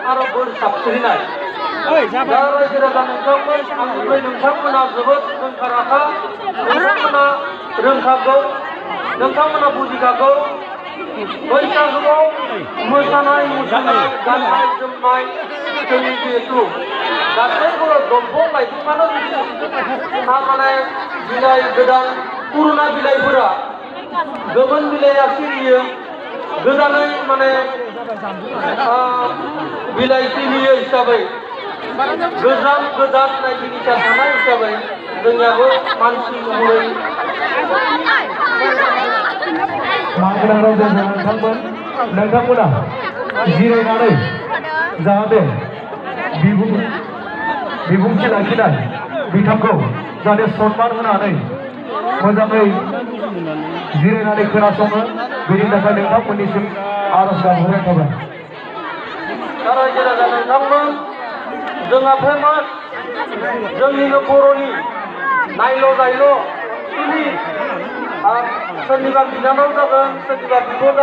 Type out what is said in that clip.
आरो बोर साबस्रिनाय दा रायजो राजा नोंथांमोन आंनिफ्राय नोंथांमोना जोबोद रोंखा-राखा नोंथांमोना रोंखागौ नोंथांमोना बुजिखागौ बैसागुआव मोसानाय मुसुरनाय गाननाय जोमनाय जोंनि जिहेतु गासैबो दंफां लाइफाङानो माने बिलाइ गोदान पुरुना बिलाइफोरा गोमोन बिलाइया सिरियो गोदानै माने बिलाइ सिरियो हिसाबै गोजाम गोदान जिनिसा थानाय हिसाबै जोंनियाबो मानसि महरै मागोनां रायजो नोंथांमोना जिरायनानै जाहाथे बिबुंथि लाखिनाय बिथांखौ जाहाथे सन्मान होनानै मोजाङै जिरायनानै खोनासङो बेनि थाखाय नोंथांमोननिसिम आरज गाबहरनाय थाबाय। रायजो राजा नोंथांमोन जोंहा फेमास जोंनिनो बर'नि नायल' जायल' सोरनिबा बिनानाव जागोन सोरनिबा बिब'